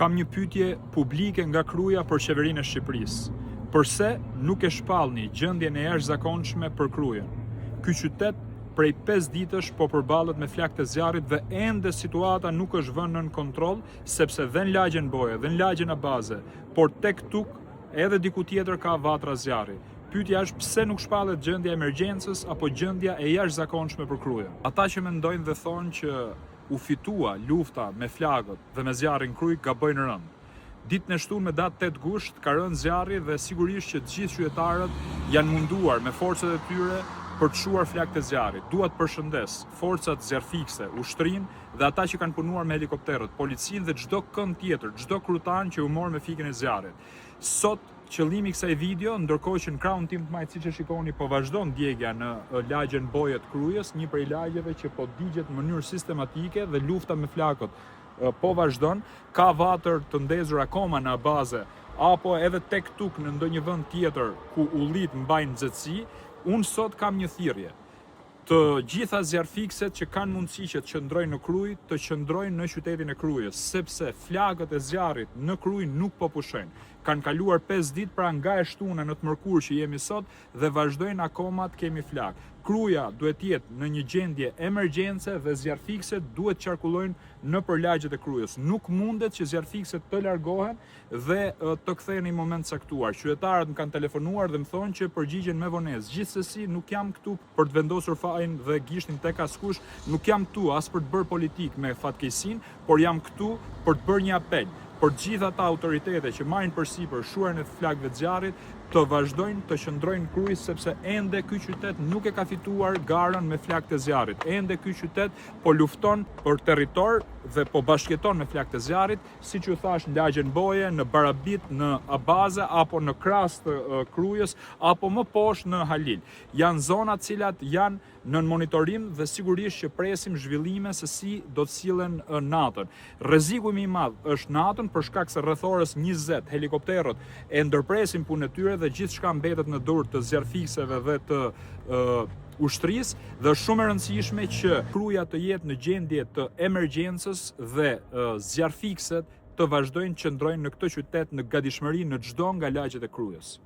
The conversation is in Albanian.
Kam një pyetje publike nga Kruja për qeverinë e Shqipërisë. Përse nuk e shpallni gjendjen e jashtëzakonshme për Krujën? Ky qytet prej 5 ditësh po përballet me flakët e zjarrit dhe ende situata nuk është vënë nën kontroll, sepse dhe në lagjen Boje, dhe në lagjen Abaze, por tek tuk edhe diku tjetër ka vatra zjarri. Pyetja është pse nuk shpallet gjendja e emergjencës apo gjendja e jashtëzakonshme për Krujën? Ata që mendojnë dhe thonë që u fitua lufta me flakët dhe me zjarrin në Krujë gabojnë rëndë. Ditën e shtunë me datë 8 gusht ka rënë zjarri dhe sigurisht që të gjithë qytetarët janë munduar me forcat e tyre për të shuar flakët e zjarrit. Dua të përshëndes forcat zjarrfikëse, ushtrinë dhe ata që kanë punuar me helikopterët, policinë dhe çdo kënd tjetër, çdo krutan që u mor me fikjen e zjarrit. Sot Qëllimi i kësaj video, ndërkohë që në krahun tim të majtë siç e shikoni po vazhdon djegia në lagjen Boje të Krujës, një prej lagjeve që po digjet në mënyrë sistematike dhe lufta me flakët po vazhdon, ka vatër të ndezur akoma në Abaze apo edhe tek tuk në ndonjë vend tjetër ku ullitë mbajnë nxehtësi, unë sot kam një thirrje. Të gjitha zjarrfikëset që kanë mundësi që të qëndrojnë në Krujë, të qëndrojnë në qytetin e Krujës, sepse flakët e zjarrit në Krujë nuk po pushojnë. Kanë kaluar 5 ditë pra nga e shtuna në të mërkurë që jemi sot dhe vazhdojnë akoma të kemi flakë. Kruja duhet të jetë në një gjendje emergjence dhe zjarrfikëset duhet të qarkullojnë nëpër lagjet e Krujës. Nuk mundet që zjarrfikëset të largohen dhe të kthehen në një moment të caktuar. Qytetarët më kanë telefonuar dhe më thonë që përgjigjen me vonesë. Gjithsesi nuk jam këtu për të vendosur fajin dhe gishtin tek askush, nuk jam këtu as për të bërë politikë me fatkeqësinë, por jam këtu për të bërë një apel për të gjithë ata autoritete që marrin përsipër shuarjen e flakëve të zjarrit, të vazhdojnë të qëndrojnë në Krujë sepse ende ky qytet nuk e ka fituar garën me flakët e zjarrit. Ende ky qytet po lufton për territor dhe po bashkëjeton me flakët e zjarrit, siç ju thashë në lagjen Boje, në Barabit, në Abaze apo në Krastë të Krujës apo më poshtë në Halil. Janë zona të cilat janë nën monitorim dhe sigurisht që presim zhvillime se si do të sillen natën. Rreziku më i madh është natën për shkak se rreth orës 20 helikopterët e ndërpresin punën e tyre dhe gjithçka mbetet në dorë të zjarrfikëseve dhe të ushtrisë dhe është shumë e rëndësishme që Kruja të jetë në gjendje të emergjencës dhe zjarrfikëset të vazhdojnë të qëndrojnë në këtë qytet në gatishmëri në çdo nga lagjet e Krujës.